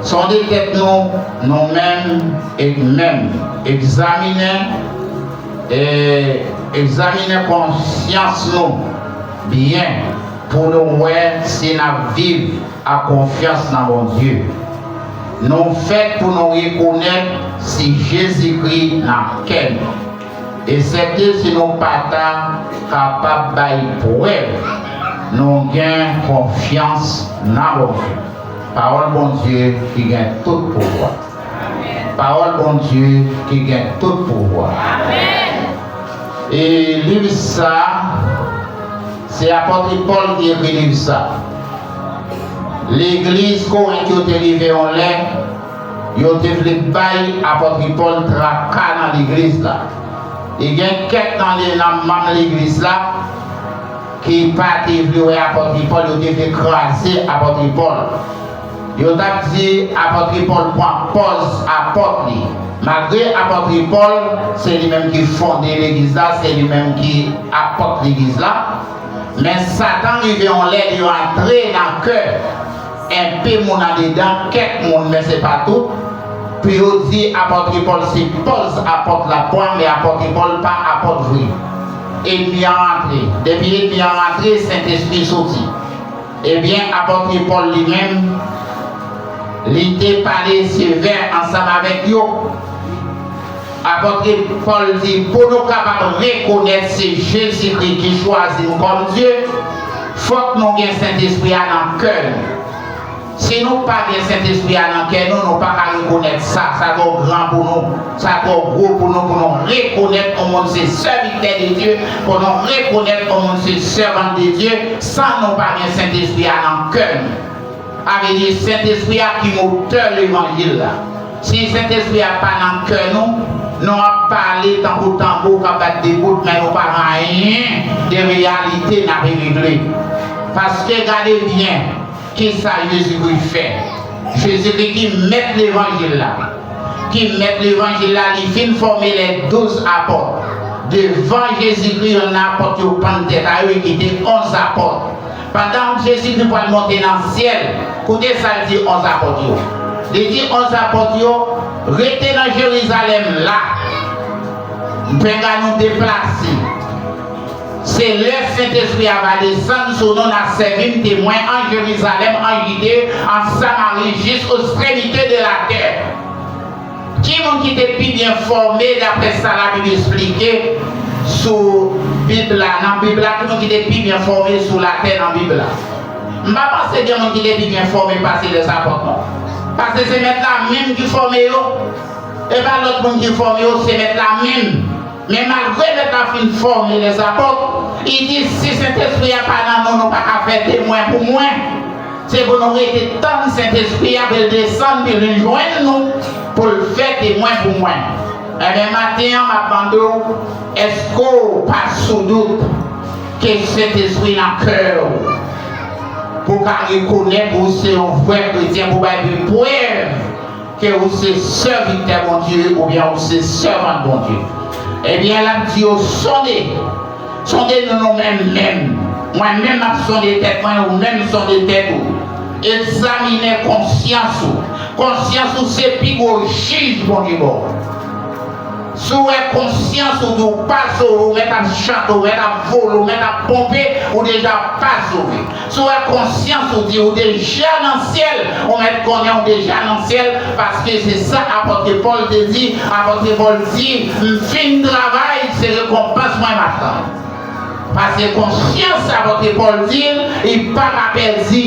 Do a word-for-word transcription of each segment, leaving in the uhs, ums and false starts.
Sonde tèt nou, nou menm, e menm egzaminen, e egzaminen konsyans nou byen pou nou wè si n ap viv ak konfyans nan Bondye. Nou fèt pou nou rekonèt si Jezikri nan kè nou. Eksepte si nou pa ta kapab bay prèv nou gen konfyans nan Bondye. Pawòl Bondye ki gen tout pouvwa. Pawòl Bondye ki gen tout pouvwa. E liv sa, se apòt Pòl ki ekri liv sa. Legliz Korent yo te rive yon lè, yo te vle bay apòt Pòl traka nan legliz la. E gen kèk nan, nan manm legliz la ki pa te vle wè apòt Pòl, yo te vle kraze apòt Pòl. Yo t ap di apòt Pòl pran pòz apòt li. Malgre apòt Pòl, se li menm ki fonde legliz la, se li menm ki apòt legliz la, men Satan rive yon lè li rantre nan kè enpe moun andedan, kèk moun, men se pa tout, pou yo di apòt Pòl se pòz apòt l ap pran, men apòt Pòl pa apòt vre. Ènmi an rantre. Depi ènmi an rantre, Sentespri soti. Ebyen, apòt Pòl li menm, li te pale sevè ansanm avèk yo. Apòt Pòl di, pou nou kapab rekonèt se Jezikri ki chwazi n kòm Dye, fòk nou gen Sentespri a nan kè nou. Si nou pa gen Sentespri a nan kè nou, nou pa ka rekonèt sa. Sa twò gran pou nou. Sa twò gwo pou nou, pou nou rekonèt yon moun se sèvitè de Dye, pou nou rekonèt yon moun se sèvant de Dye, san nou pa gen Sentespri a nan kè nou. Sa vle di, Sentespri a ki motè levanjil la. Si Sentespri a pa nan kè nou, nou ap pale tankou tanbou k ap bat de bout, men nou pa gen anyen de reyalite n ap regle. Paske gade byen, kisa Jezikri fè? Jezikri ki mèt levanjil la. Ki mèt levanjil la, li fin fòme lè douz apòt. Devan Jezikri, yonn nan apòt yo pann tèt a yo, e kite onz apòt. Pandan Jezikri pral monte nan syèl, koute sa l di onz apòt yo. Li di onz apòt yo, rete nan Jerizalèm la. M penga nou deplase. Se lè Sentespri a va desann sou nou, n a sèvi m temwen an Jerizalèm, an Jide, an Samari, jis ekstremite de latè. Ki moun ki te pi byen fòme, daprè sa Labib esplike, sou Bib la, nan Bib la, ki moun ki te pi byen fòme sou latè nan Bib la? M pa panse gen moun ki te pi byen fòme pase lèzapòt, non. Paske se Mèt la menm ki fòme yo. E pa lòt moun ki fòme yo, se Mèt la menm. Men malgre Mèt la fin fòme lèzapòt, li di, si Sentespri a pa nan nou, nou pa ka fè temwen pou mwen. Se pou nou rete tann Sentespri a, pou l desann, pou l vin jwenn nou, pou l fè temwen pou mwen. Ebyen, maten an, m ap mande w, èske w pa sou dout ke Sentespri nan kè w? Pou w ka rekonèt ou se yon vrè kretyen, pou w bay de prèv ke ou se sèvitè Bondye oubyen ou se sèvant Bondye. Ebyen, l ap di yo, sonde, sonde nou, nou menm menm. Mwen menm m ap sonde tèt mwen, ou menm sonde tèt ou. Egzamine konsyans ou. Konsyans ou se pi gwo jij Bondye ba w. Si w wè konsyans ou di w pa sove, ou mèt ap chante, ou mèt ap vole, ou mèt ap ponpe, ou deja pa sove. Si w wè konsyans ou di ou deja nan syèl, ou mèt konnen ou deja nan syèl, paske se sa apòt Pòl te di. Apòt Pòl di, m fin travay, se rekonpans mwen m ap tann. Paske konsyans, apòt Pòl di l, li pa ka pèdi.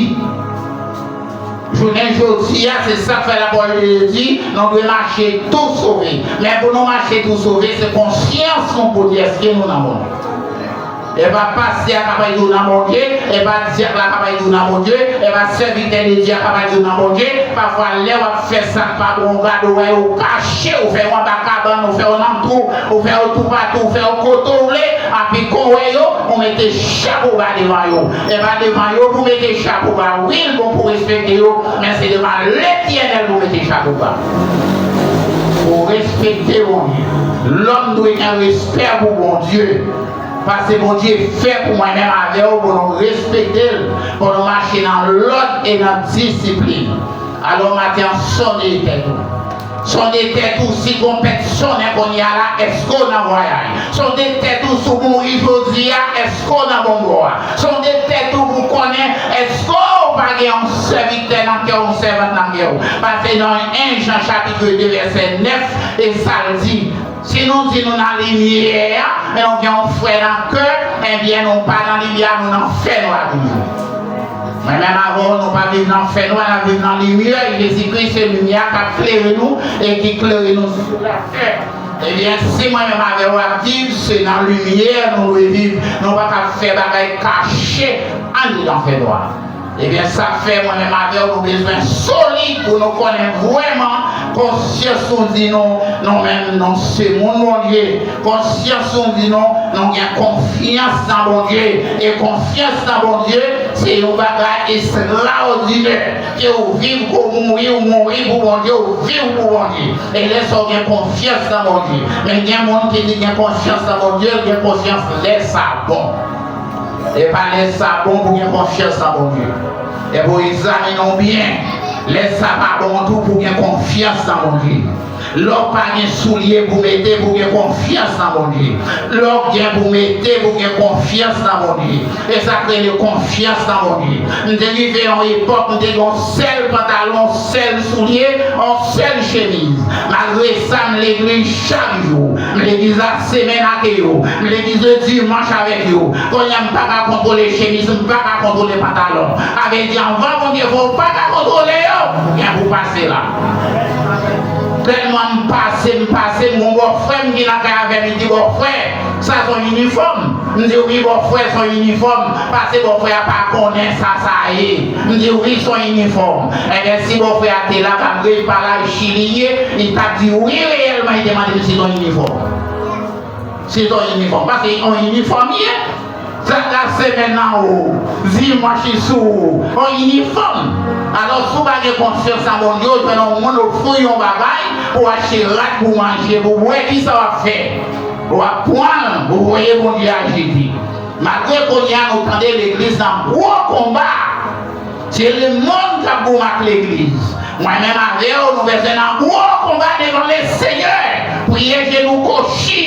Jounen jodi a, se sa k fè lapawòl de Dye di, nou dwe mache tou sove. Men pou nou mache tou sove, se konsyans nou pou di èske nou nan Bondye. E pa pastè a k ap di w nan Bondye, e pa dyak la k ap di w nan Bondye, e pa sèvitè de Dye a k ap di w nan Bondye. Pafwa, lè w ap fè sa k pa bon, w gade w wè yo kache, ou fè yo anba kabann, ou fè yo nan twou, ou fè yo toupatou, ou fè yo kote w vle, epi kon w wè yo, ou mete chapo ba devan yo. E pa devan yo pou mete chapo ba, wi, l bon pou respekte yo, men se devan Letènèl pou mete chapo ba. Pou respekte Bondye, lòm dwe gen respè pou Bondye. Paske Bondye fè pou mwen menm avè w, pou nou respekte l, pou nou mache nan lòd e nan disiplin. Alò, maten an, sonde tèt ou. Sonde tèt ou, si twonpèt sonnen kounye a la, èske w nan vwayaj? Sonde tèt ou, si w mouri jodi a, èske w nan bon bò a? Sonde tèt ou pou konnen èske w pa gen yon sèvitè nan kè w, yon sèvant nan kè w. Paske nan en Jan chapit de vèsè nèf, e sa l di, si nou di nou nan limyè a, men nou gen yon frè nan kè, ebyen nou pa nan limyè a, nou nan fènwa toujou. Mwen menm avè w, nou pa viv nan fènwa, n ap viv nan limyè. Jezi Kris se limyè a k ap klere nou e ki klere nou sou latè. Ebyen, si mwen menm avè w ap viv, se nan limyè nou dwe viv. Nou pa ka fè bagay kache andedan fènwa. Ebyen, sa k fè mwen menm avè w, nou bezwen solid pou nou konnen vrèman konsyans nou di nou, nou menm, nou se moun Bondye. Konsyans nou di nou, nou gen konfyans nan Bondye. E konfyans nan Bondye, se yon bagay estrawòdinè. Ke w viv, ke w mouri, ou mouri pou Bondye, ou viv pou Bondye. E lè sa w gen konfyans nan Bondye. Men gen moun ki di gen konfyans nan Bondye, l gen konfyans lè sa bon. E pa lè sa bon pou gen konfyans nan Bondye. E pou egzamine w byen, lè sa pa bon tou pou gen konfyans nan Bondye. Lè w pa gen soulye pou mete, pou gen konfyans nan Bondye. Lè w gen pou mete, pou gen konfyans nan Bondye. E sa k rele konfyans nan Bondye. M te rive yon epòk, m te gen yon sèl pantalon, yon sèl soulye, yon sèl chemiz. Malgre sa, m legliz chak jou. M legliz la semèn ak yo. M legliz le dimanch avèk yo. Kounye a, m pa ka kontwole chemiz, m pa ka kontwole pantalon. Sa vle di, anvan Bondye fè w pa ka kontwole yo, gen pou pase la. Tèlman m pase, m pase, m gon bòfrè m ki nan kay avè m, li di, "Bòfrè, sa s on inifòm?" M di, "Wi, bòfrè, s on inifòm." Pase bòfrè a pa konnen sa sa ye. M di, "Wi, s on inifòm." Ebyen, si bòfrè a te la, malgre li pa la, e Chili ye, li t ap di, "Wi, reyèlman, li te mande m si s on inifòm." Si s on inifòm. Paske on inifòm ye. Sa k la semèn nan ou, dimanch li sou ou, on inifòm. Alò, si w pa gen konfyans nan Bondye, ou jwenn yon moun ofri w yon bagay pou w achte rad pou manje, pou bwè, kisa w ap fè? W ap pran l, ou voye Bondye a jete. Malgre kounye a nou tande legliz nan gwo konba, se lemonn k ap goumen ak legliz. Mwen menm avè w, nou bezwen nan gwo konba devan Lesenyè. Priye je nou kochi.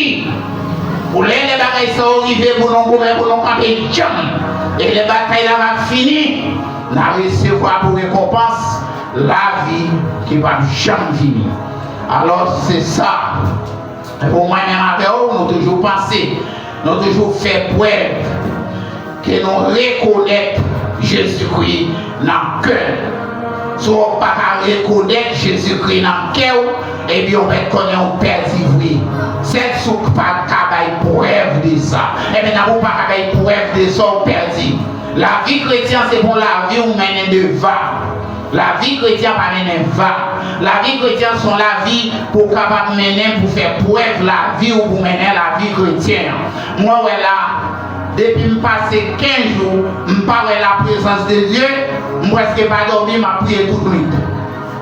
Pou lè, lè bagay sa yo rive pou nou goumen, pou nou kanpe djanm. E lè batay la va fini, n a resevwa pou rekonpans lavi ki p ap janm fini. Alò, se sa. Pou mwen menm avè w, nou toujou panse, nou toujou fè prèv ke nou rekonèt Jezikri nan kè nou. Si w pa ka rekonèt Jezikri nan kè w, ebyen, w mèt konnen w pèdi vre. Sèl si w pa ka bay prèv de sa. Ebyen, nan ou pa ka bay prèv de sa, w pèdi. Lavi kretyen se pou lavi w mennen devan. Lavi kretyen pa mennen va. Lavi kretyen se yon lavi pou w kapab mennen pou fè prèv lavi w pou mennen lavi kretyen an. Mwen wè la, depi m pase kenz jou, m pa wè laprezans de Dye, m prèske pa dòmi, m ap priye tout nwit.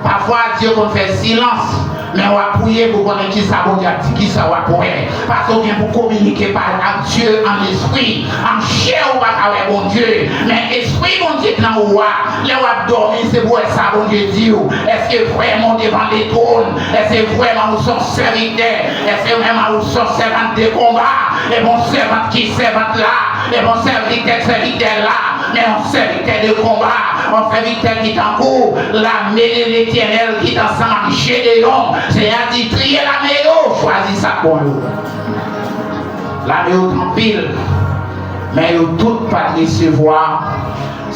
Pafwa, Dye konn fè silans, men w ap priye pou konnen kisa Bondye ap di, kisa w ap wè. Paske w gen pou kominike pa ak Dye an lespri, an chè ou pa ka wè Bondye, men espri Bondye k nan ou a, lè w ap dòmi, se pou wè sa Bondye di w. Èske vrèman w devan letwòn? Èske vrèman ou se yon sèvitè? Èske vrèman ou se yon sèvant de konba? E bon sèvant ki sèvant la? E bon sèvitè k sèvitè la? Men yon sèvitè de konba, yon sèvitè ki tankou lame de Letènèl ki t ansanm ak Jedeyon. Senyè a di, triye lame yo, chwazi sa k bon yo. Lame yo t anpil, men yo tout pa t resevwa.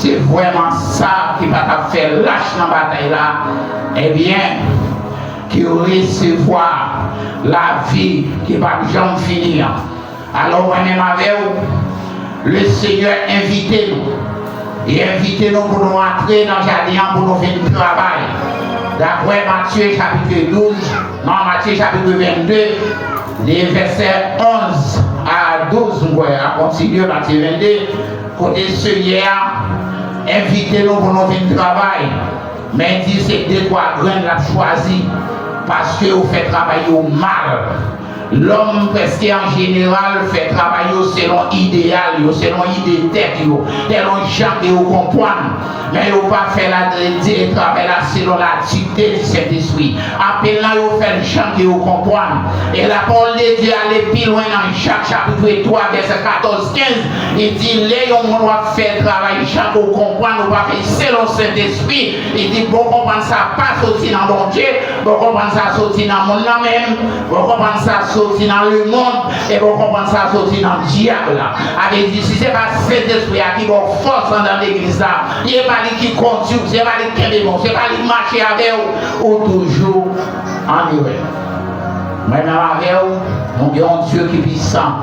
Se vrèman sa ki pa t ap fè lach nan batay la, ebyen, ki resevwa lavi ki p ap janm fini an. Alò, mwen menm avè w, Lesenyè envite nou. Li envite nou pou nou antre nan jaden an, pou nou vin travay. Daprè Matye chapit douz, non, Matye chapit vennde, de vèsè onz a douz, m kwè, a kontinye Matye vennde, kote Senyè a envite nou pou nou vin travay. Men di se de twa grenn l ap chwazi, paske yo fè travay yo mal. Lòm, prèske an jeneral, fè travay yo selon ideyal yo, selon ide tèt yo, selon jan ke yo konprann. Men yo pa fè la, travay la selon ladikte di Sentespri. Apèl la, yo fè l jan ke yo konprann. E lapawòl de Dye ale pi lwen nan Jak chapit twa, vèsè katòz, kenz, li di, lè yon moun w ap fè travay jan ke w konprann, ou pa fè selon Sentespri, li di, bon, konprann sa pa soti nan Bondye, bon, konprann sa soti nan moun nan menm, bon, konprann sa soti nan lemonn, e bon, konprann sa soti nan dyab la. Sa vle di, si se pa Sentespri a ki ba w fòs anndan legliz la, se pa li ki kondui w, se pa li ki kenbe men w, se pa li ki mache avè w, ou toujou an erè. Mwen menm avè w, nou gen yon Dye ki pwisan,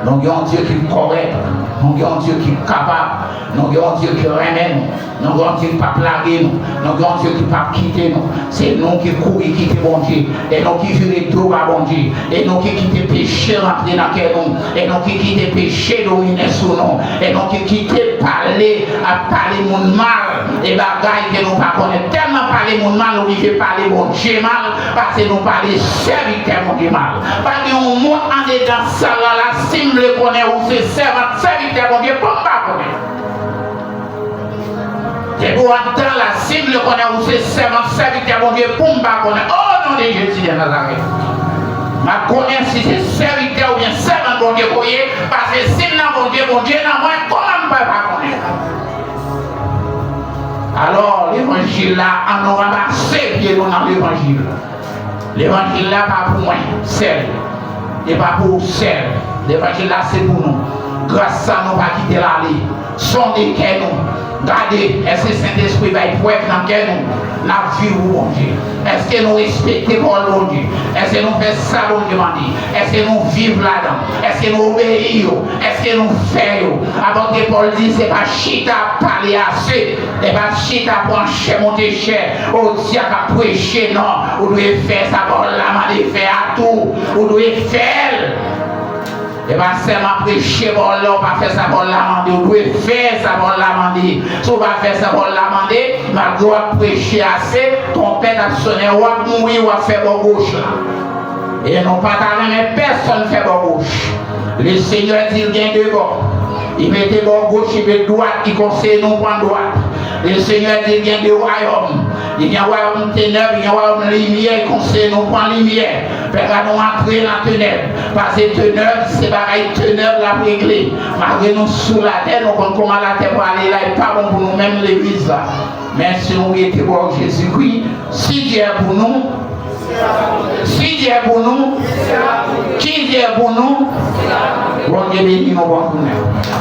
nou gen yon Dye ki kòrèk, nou gen yon Dye ki kapab, nou gen yon Dye ki renmen nou, nou gen yon Dye ki p ap lage nou, nou gen yon Dye ki p ap kite nou. Se nou ki kouri kite Bondye, e nou ki vire do ba Bondye, e nou ki kite peche rantre nan kè nou, e nou ki kite peche domine sou nou, e nou ki kite pale ap pale moun mal, e bagay ke nou pa konnen. Tèlman pale moun mal, nou oblije pale Bondye mal, paske nou pale sèvitè Bondye mal. Pa gen yon moun andedan sal la, la, si m vle konnen ou se sèvant, sèvitè Bondye, pou m pa konnen. Depi w anndan la, si m vle konnen ou se sèvant, sèvitè Bondye, pou m pa konnen. O non de Jezi de Nazarèt. M ap konnen si se sèvitè oubyen sèvant Bondye ke w ye, paske si m nan Bondye, Bondye nan mwen, kòman m fè pa konnen? Alò, levanjil la, ann nou ranmase pye nou nan levanjil. Levanjil la pa pou mwen sèl. Li pa pou ou sèl. Levanjil la se pou nou. Gras sa nou pa kite l ale. Sonde kè nou. Gade, èske Sentespri bay prèv nan kè nou? N ap viv pou Bondye. Èske nou respekte pawòl Bondye? Èske nou fè sa Bondye mande? Èske nou viv ladan? Èske nou obeyi yo? Èske nou fè yo? Apot Pòl di, se pa chita ap pale ase. E pa chita pran chè monte chè, o dyak ap preche, non. Ou dwe fè sa pawòl la mande fè a tou. Ou dwe fè l. E pa sèlman preche pawòl la, ou pa fè sa pawòl la mande. Ou dwe fè sa pawòl la mande. Si w pa fè sa pawòl la mande, malgre w ap preche ase, twonpèt ap sonnen, w ap mouri, w ap fè bò goch la. E nou pa ta renmen pèsonn fè bò goch. Le Senyè di l gen de bò. Li mete bò goch, li mete dwat, li konseye nou pran dwat. Le Senyè di l gen de wayòm. Li gen wayòm tenèb, li gen wayòm limyè, li konseye nou pran limyè. Pèp a nou antre nan tenèb. Paske tenèb, se bagay tenèb l ap regle. Malgre nou sou latè, nou konn kòman latè prale la, e pa bon pou nou menm legliz la. Men si nou rete bò Jezikri, si Dye pou nou, si Dye pou nou, ki Dye pou nou? Bondye beni nou, bòn jounen.